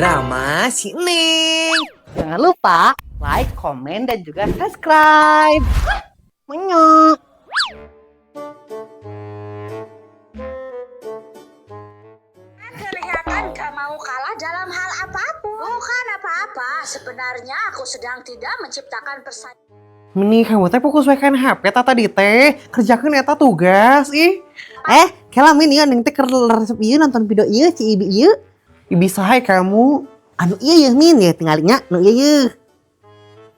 Drama si Neng. Jangan lupa like, komen, dan juga subscribe. Menyok. Kelihatan gak mau kalah dalam hal apapun. Bukan apa-apa, sebenarnya aku sedang tidak menciptakan persaingan. Meni kamu teh fokus we kana HP ta tadi teh. Kerjakeun eta tugas ih. Eh, kela min ieu neng teh keur resep ieu nonton video ieu si ibi ieu. Ibi saha kamu? Anu ieu yeuh min ya tingalinya nu ieu yeuh.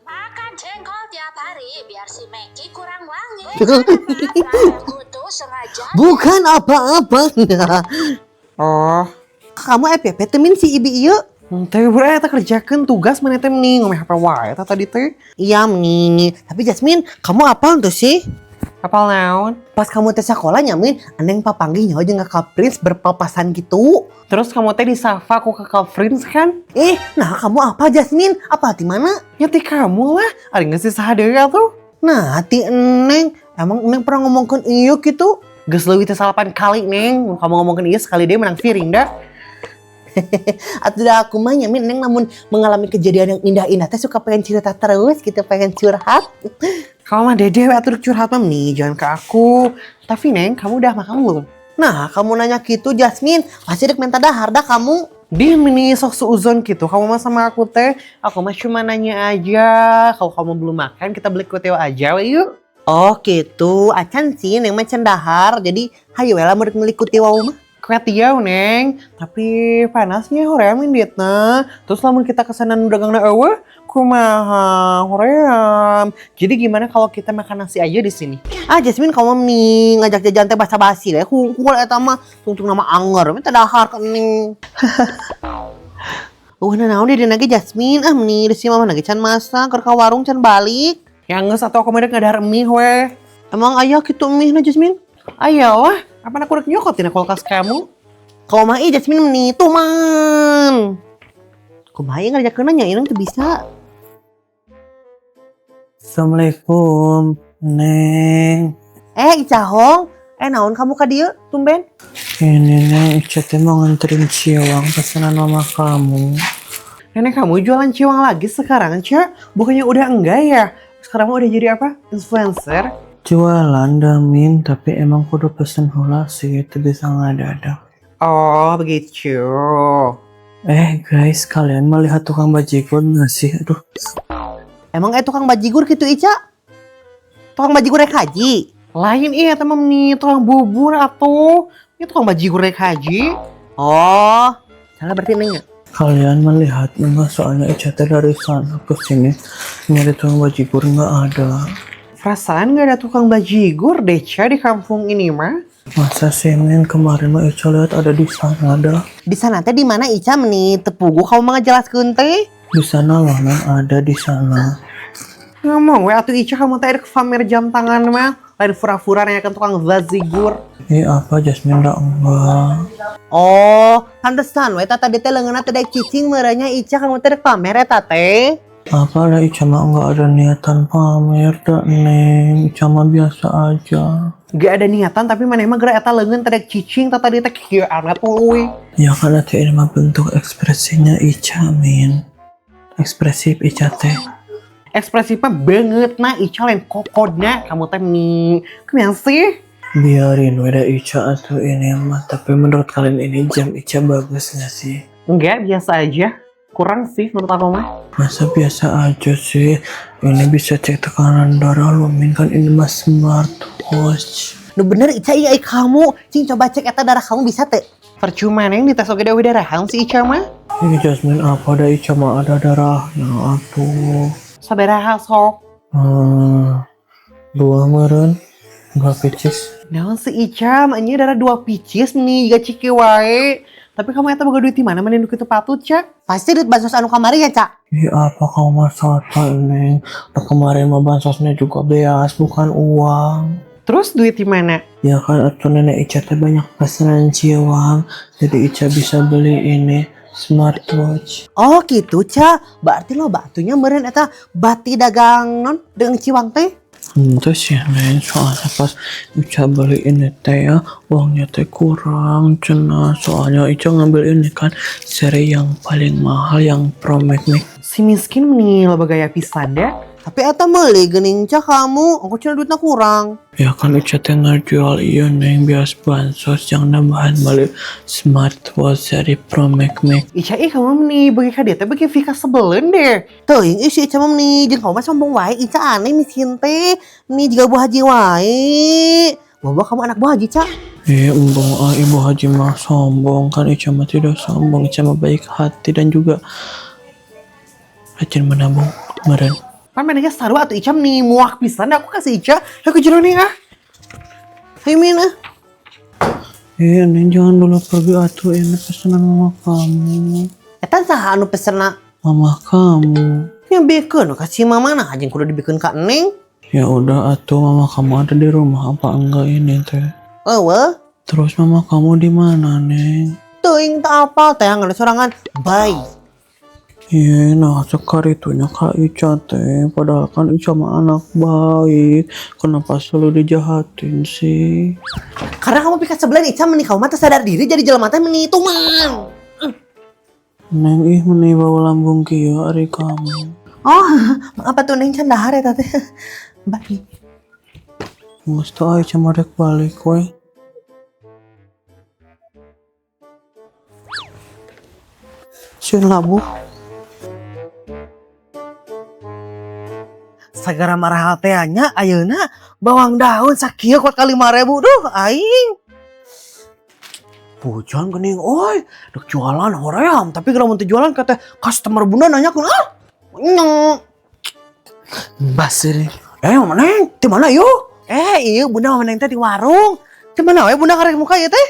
Makan jengkol tiap hari biar si Meki kurang wangi. Bukan apa-apa, aku tuh sengaja. Bukan apa-apa. Oh, Kamu FYP teh min si ibi ieu. Teh bro eta kerjakeun tugas mana teh meni ngomeh HP wae eta tadi teh. Iya meni. Tapi Jasmine, kamu apa tuh sih? Apal naon? Pas kamu teh sekolah nyamin, aneng papanggih nyaho jeung Kakak Prince berpapasan gitu. Terus kamu teh disapa ku Kakak Prince kan? Eh, nah kamu apa Jasmine? Apa di mana? Ya ti kamu lah, ari geus saha deui atuh. Nah, ti Neng, emang Neng pernah ngomongkeun ieu gitu? Geus leuwih teh 9 kali Neng, mun kamu ngomongkeun ieu sekali deui menang piring dah. Atuh dah aku mah nyamin Neng namun mengalami kejadian yang indah-indah teh suka pengen cerita terus gitu, pengen curhat. Kamu mah dede we atuh curhat mah nih, jangan ke aku. Tapi Neng, kamu udah makan belum? Nah, kamu nanya gitu Jasmine, pasti dek minta dahar dah kamu. Dia meni sok suuzon gitu, kamu mah sama aku teh. Aku mah cuma nanya aja. Kalau kamu belum makan, kita beli kue teo aja we yuk. Oh gitu, acan sih Neng mah can dahar, jadi hayu we lah murid mengikuti wau mah. Kue tiaw, Neng. Tapi panasnya hoream inditna. Terus lamun kita kesana nu dagangna eueuh, kumaha hoream. Jadi gimana kalau kita makan nasi aja di sini? Ah Jasmine kamu nih ngajak jajan teh basa-basi deh, hungkul eta mah tungtung nama anger, minta dahar ke Neng. Nah naon di lagi Jasmine, ah meni di sini mama lagi can masak, keur ka warung can balik. Yang geus atau aku mah dek ngadahar mie we. Emang ayah gitu mie na Jasmine? Ayolah, apa aku rek nyokot tina kulkas kamu? Kau mah ih Jasmine meni tuman. Kumaha ieu ngerjakeun nya ieu teu bisa. Assalamualaikum, Neng. Eh Ica Hong, eh naon kamu ka dieu tumben? Ini Neng, Ica teh mau nganterin ciwang pesanan mama kamu. Nenek kamu jualan ciwang lagi sekarang, Ca? Bukannya udah enggak ya? Sekarang mah udah jadi apa? Influencer? Jualan damin, tapi emang kudu pesen heula sih, itu bisa ngadadak. Oh, begitu. Eh guys, kalian melihat tukang bajigur nggak sih? Aduh, Emang eh tukang bajigur gitu Ica? Tukang bajigur rek haji. Lain iya temen nih, tukang bubur atau ini tukang bajigur rek haji. Oh, salah berarti Neng ya? Kalian melihat enggak? Soalnya Ica teh dari sana ke sini nyari tukang bajigur nggak ada. Perasaan nggak ada tukang bajigur deh, Ca, di kampung ini mah. Masa sih Neng, kemarin mah Ica lihat ada di sana dah. Di sana teh di mana Ica meni tepugu kamu mah ngejelaskeun teh? Di sana loh Neng, ada di sana. Ngomong we atuh Ica kamu teh rek pamer jam tangan mah. Lain fura-fura nanyakeun tukang bajigur. Ih apa Jasmine dah enggak. Oh, pantesan we tadi teh leungeunna teh daek cicing meureunnya Ica kamu teh rek pamer eta teh. Apa lah Ica mah enggak ada niatan pamer dah Neng. Ica mah biasa aja. Gak ada niatan tapi maneh mah geura eta leungeun teh daek cicing tah tadi teh kieu amat euy. Ya kan nanti ini mah bentuk ekspresinya Ica Min. Ekspresif Ica teh. Ekspresifnya banget nah Ica lain kokodna kamu teh nih. Kumaha sih? Biarin weda Ica atau ini mah. Tapi menurut kalian ini jam Ica bagus nggak sih? Enggak, biasa aja. Kurang sih menurut aku mah. Masa biasa aja sih? Ini bisa cek tekanan darah loh Min, kan ini mah smartwatch. Nu bener Ica iya kamu, cing coba cek eta darah kamu bisa teh. Percuma Neng dites oge deui darahan si Ica mah. Ini Jasmine apa ada Ica mah ada darahnya atuh. Sabaraha sok. 2 meren, 2 picis. Naon si Ica, maknya darah 2 picis nih, gak ciki wae. Tapi kamu eta boga duit di mana mana nu kitu patut, Ca? Pasti duit bansos anu kamari ya, Ca. Ih, apa kamu masalah, Neng? Nah, kemarin mah bansosnya juga beas, bukan uang. Terus duit di mana? Ya kan, atau nenek Ica teh banyak pesanan ciwang, jadi Ica bisa beli ini smartwatch. Oh gitu, Ca. Berarti lo batunya meureun eta bati dagang non dengan ciwang teh. Ente sih, Neng, soalnya pas Ica beli ini teh ya, uangnya teh kurang cenah. Soalnya Ica ngambil ini kan seri yang paling mahal, yang Pro Max Max. Si miskin meni loba gaya pisan deh. Tapi eta meuli geuning, Ca, kamu. Aku cenah duitna kurang. Ya kan Ica teh ngajual iya, Neng, bias bansos yang nambahan beli smartwatch seri Pro Max Max. Ica ih, kamu meni bagi ka dia teh bagi Vika sebelen deh. Teuing ih, si Ica mah meni jeung kamu mah sombong wae. Ica aneh miskin teh. Meni jiga Bu Haji wae. Bawa kamu anak Bu Haji, Ca. Eh, embung ah, Ibu Haji mah sombong kan. Ica mah tidak sombong, Ica mah baik hati dan juga rajin menabung kemarin. Pan manehnya sarua atuh. Ica meni muak pisan aku kasih Ica. Aku jero nih ah. Hayu, Min, ah. Eh, Neng, jangan dulu pergi atuh, ini pesanan mama kamu. Eta saha anu pesenna? Mama kamu. Ya bikeun ka si mama, nah jeung kudu dibikeun ka Neng. Ya udah atuh, mama kamu ada di rumah apa enggak ini teh? Eueuh. Terus mama kamu di mana, Neng? Teuing, teu apal teh ngan sorangan. Bye. Iya, nah sekar itunya Kak Ica teh. Padahal kan Ica mah anak baik. Kenapa selalu dijahatin sih? Karena kamu pika sebelah Ica, meni kamu mah teu sadar diri jadi jelema teh meni tuman. Neng ih, meni bau lambung kieu ari kamu. Oh, maaf atuh, Neng, can dahar eta teh. Bye. Geus teu, Ica mah rek balik we. Sieun labuh. Sagara marahal teh nya ayeuna bawang daun sakieu kuat kali 5.000, duh aing. Pujan geuning euy, dek jualan hoream, tapi kalau mun teu jualan kata customer Bunda nanyakeun ah. Nyong. Basir. Eh, Mama Neng, di mana yuk? Eh, iya Bunda, Mama Neng teh di warung. Di mana we Bunda karek muka ieu teh?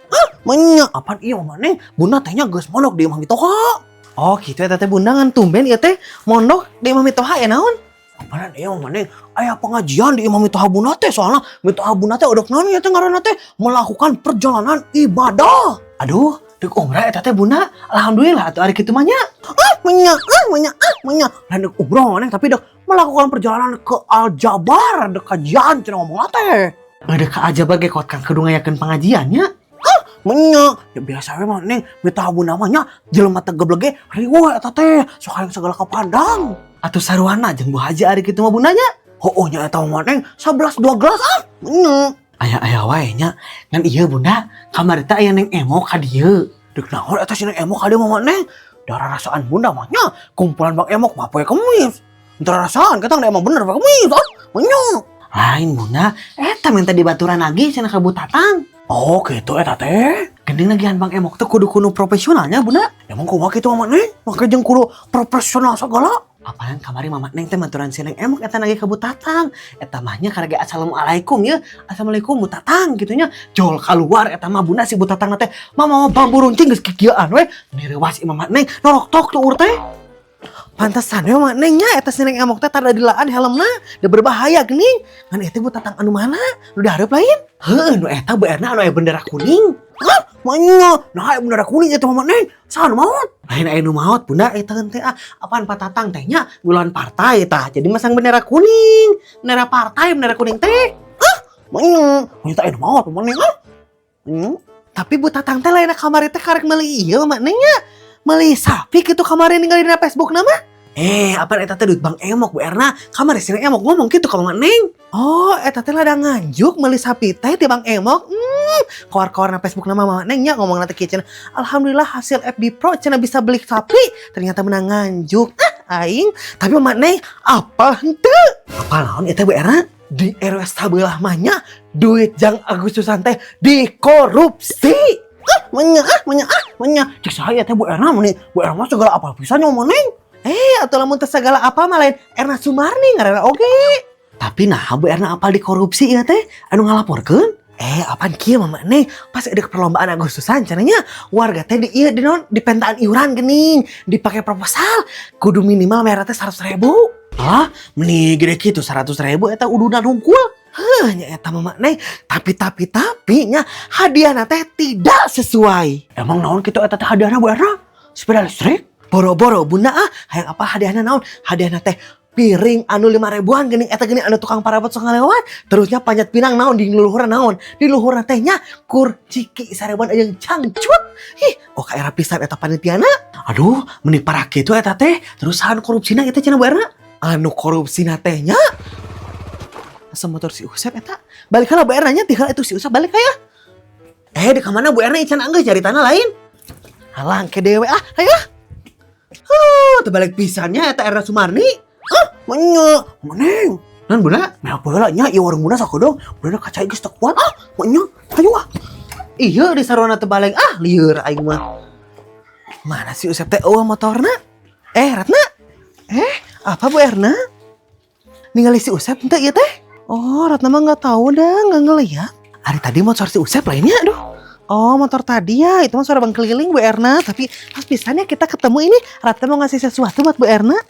Hah, menya apaan iya Mama Neng? Bunda tehnya geus mondok di Imah Mitoha. Oh, gitu ya teh Bunda, ngan tumben ieu teh mondok di Imah Mitoha ya naon? Apaan iya Mama Neng? Aya pengajian di Imah Mitoha Bunda teh, soalnya Mitoha Bunda teh udah naon ya teh ngaranna teh melakukan perjalanan ibadah. Aduh, dek umrah eta teh Bunda. Alhamdulillah atuh ari kitu mah nya. Ah, menya, ah, menya, ah, menya. Lain dek umroh Mama Neng, tapi dek melakukan perjalanan ke Aljabar, dek kajian cenah ngomong teh. Dek ke Aljabar ge kot kan kudu ngayakeun pengajiannya. Ah, menya. Ya biasa we Mama Neng, mitoha Bunda mah nya jelema teh geblege riweuh eta teh, sok hayang segala kapandang. Atuh saruana jeung Bu Haji ari kitu mah Bundanya. Oh, nya eta Mama Neng 11 12 ah. Menya. Aya-aya wae nya. Ngan iya Bunda, kamari teh aya Neng Emo ka dieu. Dek naon eta si Neng Emo ka dieu, Mama Neng? Darah rasaan Bunda mah nya kumpulan Bang Emok mah poe Kemis. Entara rasaan ketang emang bener poe Kemis ah. Menya. Lain Bunda, eta minta dibaturan lagi cenah ka Bu Tatang. Oh gitu eta teh. Gendeng nagihan Bang Emok teh kudu kudu profesionalnya, Bunda. Emang kumaha kitu, Mama Neng? Make jeung kudu profesional segala. Apaan kamari Mama Neng teh maturan si Neng Emok eta nagih ka Bu Tatang. Eta mah nya karege assalamualaikum ya. Assalamualaikum Bu Tatang gitu nya. Jol keluar eta mah Bunda si Bu Tatang teh. Mama bambu runcing geus kikieuan we. Nirewas Mama Neng norok tok tuh teh. Pantesan we Mama Neng nya eta si Neng Emok teh tada dilaan helmna, da berbahaya geuning. Ngan eta Bu Tatang anu mana? Nu dihareup lain? Heuh, nu eta Bu Erna anu aya bendera kuning. Hah? Manya? Nah, aya bendera kuning eta Mama Neng. Saha nu maot? Lain aya nu maot Bunda eta teh ah. Apaan Pak Tatang teh nya bulan partai tah. Jadi masang bendera kuning. Bendera partai bendera kuning teh. Hah? Manya? Manya teh aya nu maot Mama Neng ah. Hmm. Tapi Bu Tatang teh lain kamari teh karek meuli ieu Mama Neng nya. Meuli sapi gitu kamari ningali dina Facebook nama. Eh, apa eta teh duit Bang Emok, Bu Erna? Kamari si Neng Emok ngomong gitu ka Mama Neng. Oh, eta teh ladang Nganjuk meuli sapi teh ti Bang Emok. Koar-koar na Facebook nama Mama Neng nya ngomong nanti kieu cenah. Alhamdulillah hasil FB Pro cenah bisa beli sapi, ternyata menang Nganjuk. Ah, aing. Tapi Mama Neng apal henteu? Apal naon eta, Bu Erna? Di RW sabelah mah nya duit jang Agustusan teh dikorupsi. Ah, menya, ah, menya, ah, menya. Cek saya teh Bu Erna meni, Bu Erna mah segala apa pisan nya Mama Neng. Eh, atau lamun teu segala apa mah lain Erna Sumarni ngaranna oge. Tapi nah Bu Erna apal dikorupsi ieu teh anu ngalaporkeun? Eh, apaan kieu Mama Neng? Pas ada perlombaan Agustusan cenah nya warga teh di ieu di naon di pentaan iuran geuning, dipake proposal kudu minimal merah teh 100.000. Ah, meni gede kitu 100.000 eta udunan hungkul. Heuh, nya eta Mama Neng, tapi nya hadiahna teh tidak sesuai. Emang naon kitu eta teh hadiahna, Bu Erna? Sepeda listrik? Boro-boro Bunda ah, hayang apa hadiahna naon? Hadiahna teh Piring anu 5 ribuan geuning eta geuning anu tukang parabot sok ngalewat. Terusnya panjat pinang naon di luhuran, naon di luhuran teh nya kur ciki 1.000-an jeung cangcut. Ih, oh ka era pisan eta panitiana. Aduh, meni parah kitu eta teh. Terus saha korupsina eta cenah, Bu Erna? Anu korupsina teh nya asa motor si Usep eta. Balik heula, Bu Erna nya, tinggal itu si Usep balik aya. Eh, di kamana Bu Erna? Ican anggeus cari tanah lain. Halang ke dewe ah, ayo. Huh, terbalik pisannya eta Erna Sumarni. Hah, menya, meneng. Nan bunda, meh apa heula nya ieu warung bunda sakodong. Bunda kaca geus teu kuat ah, menya. Ayo ah. Iya di sarwana terbalik ah, lieur aing mah. Mana si Usep teh eueuh motorna? Eh, Ratna. Eh, apa Bu Erna? Ningali si Usep ente ieu teh? Oh, Ratna mah nggak tahu dah, nggak ngeliat. Ari tadi motor si Usep lainnya, aduh. Oh, motor tadi ya, itu mah suara bang keliling, Bu Erna. Tapi pas pisannya kita ketemu ini, Ratna mau ngasih sesuatu buat Bu Erna.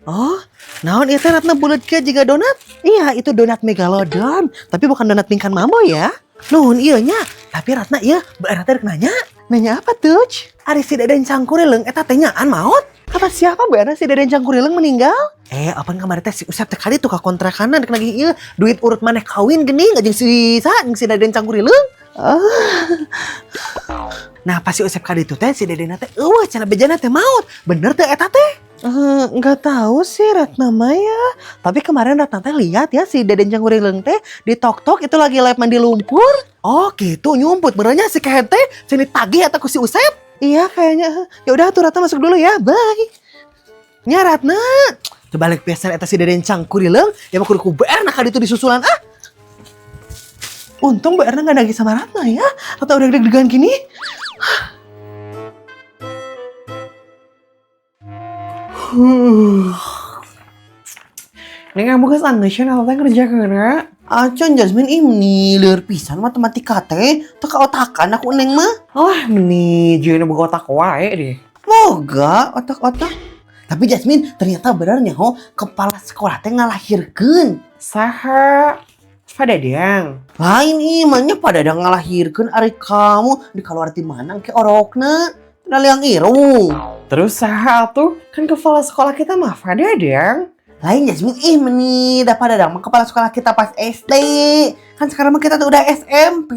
Oh, naon itu Ratna bulat ke juga donat? Iya, itu donat Megalodon. Tapi bukan donat Pingkan Mambo ya. Nuhun iya nya. Tapi Ratna iya, Bu Erna teh rek nanya. Nanya apa tuh? Ari si Deden Cangkurileng eta teh nyaan maot? Kata siapa, Bu Erna, si Deden Cangkurileng meninggal? Eh, apaan kemarin teh si Usep teh kali tuh ka kontrakanan rek nagih ieu duit urut maneh kawin geuning jeung si saha, jeung si Deden Cangkurileng. Ah. Nah, pas si Usep kali itu teh si Deden teh eueuh cenah, bejana teh maot. Bener teh eta teh? Eh, nggak tahu sih Ratna mah ya. Tapi kemarin Ratna teh lihat ya si Deden Cangkurileng teh di Tok Tok itu lagi live mandi lumpur. Oh gitu, nyumput benernya si kehed teh sini tagih atau ku si Usep? Iya kayaknya. Ya udah tuh, Ratna masuk dulu ya. Bye. Nya Ratna. Terbalik pisan eta si Deden Cangkurileng ya mah kudu ku Bu Erna kali itu disusulan ah. Untung Bu Erna nggak nagih sama Ratna ya. Atau udah deg-degan gini. Neng, kamu geus anggeus atau teh ngerjakeun? Acan, Jasmine, ini lieur pisan matematika teh, teu kaotakan aku neng mah. Wah, meni jeung boga otak wae deh. Moga otak-otak. Tapi Jasmine, ternyata benernya ho kepala sekolah teh ngalahirkeun. Saha? Pak Dadang. Lain ih, manya pada ada ngalahirkeun, ari kamu di keluar di mana ke orokna? Tina liang irung. Terus saha tuh? Kan kepala sekolah kita mah Pak Dadang. Lain, Jasmine, ih meni dah pada mah kepala sekolah kita pas SD. Kan sekarang mah kita tuh udah SMP.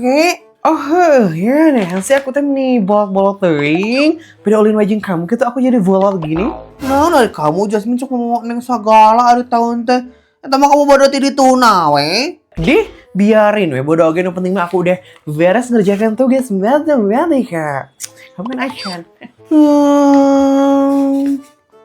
Oh heuh, ya nih sih aku teh meni bolot-bolot teuing. Beda ulin wajing kamu gitu aku jadi bolot gini. Nah, dari kamu Jasmine sok ngomong neng sagala ari tahun teh. Eta mah kamu bodoh ti dituna we. Dih, biarin we bodoh oge, nu penting mah aku udah beres ngerjakan tugas matematika. Kamu kan acan.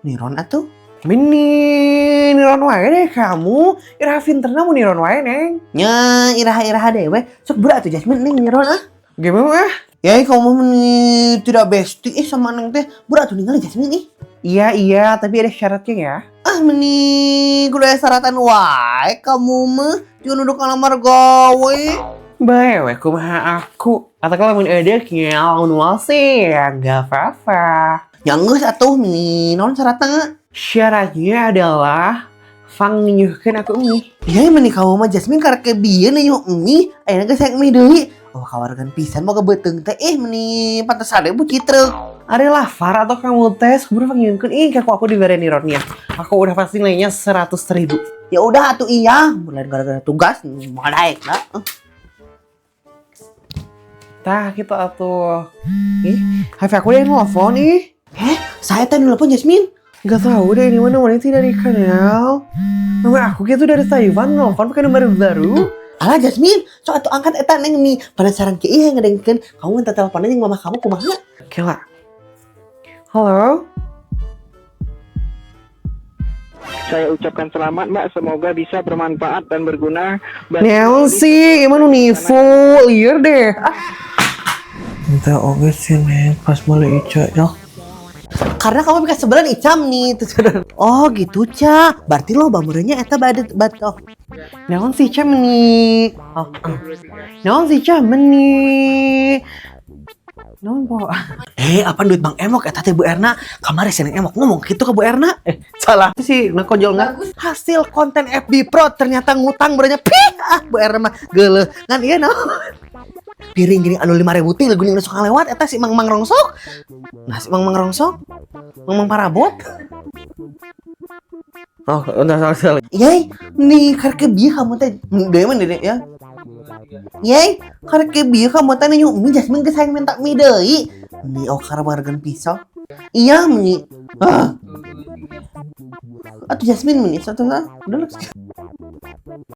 Niron atuh. Meni niron wae deh kamu. Iraha pinterna mun niron wae, Neng? Nya iraha-iraha dewe. Sok berat atuh Jasmine, neng niron ah. Gimana ah? Ya kamu meni tidak bestie ih sama neng teh. Berat atuh ningali Jasmine ih. Iya, tapi ada syaratnya ya. Ah meni kudu aya syaratan wae kamu mah. Jangan duduk ngalamar gawe. Bae we kumaha aku. Atau kalau mun ada nyaun sih ya nggak apa-apa. Ya geus atuh, meni naon syaratna? Syaratnya adalah fang ninyuhkeun aku mie. Ya meni kamu mah Jasmine karek ke bieu nanya mie, ayeuna geus hayang mie deui. Oh kawargan pisan mau beuteung teh ih meni pantesan deui bu citrek. Ari lafar atau kamu tes keburu fang nyuhkeun ih aku diberi nironnya. Aku udah pasti nilainya 100.000. Ya udah atuh iya, mulai gara-gara tugas mau naik lah. Tah gitu atuh. Ih, HP aku yang nelfon ih. Eh, saya teh nelpon Jasmine. Gak tahu deh ini mana nomornya tidak dikenal. Nomor aku gitu dari Taiwan nelfon pakai nomor baru. Alah Jasmine, sok atuh angkat eta neng nih. Penasaran ke iya ngedengkeun kamu minta teleponnya jeung mama kamu kumaha? Oke lah. Halo? Saya ucapkan selamat, Mbak, semoga bisa bermanfaat dan berguna bagi Neon sih, emang nu nifu, liar deh. Ah. Minta oke sih, Neng, pas mulai Ica ya. Karena kamu bisa sebelah Icam nih terus. Oh gitu Ca, berarti lo bamurnya eta bade bat oh. Naon sih Ca meni? Oh, ah. Naon sih Ca meni? Naon po? Eh, apa duit Bang Emok eta teh Bu Erna? Kamari si Neng Emok ngomong gitu ke Bu Erna. Eh, salah. Itu sih nakojol nggak? Hasil konten FB Pro ternyata ngutang beranya pih ah Bu Erna mah geuleuh. Ngan iya naon? Piring gini anu 5.000 teh geuning sok lewat eta si Mang Mang Rongsok. Nah si Mang Mang Rongsok, Mang Mang Parabot. Oh, udah salah salah. Yai, nih karek bieu kamu teh. Deui mah Dede ya. Yai, karek bieu kamu teh nanya mie Jasmine geus hayang minta mie deui. Mie okar wargan pisau. Iya, mie. Ah. Atuh Jasmine meni satu lah. Udah lah.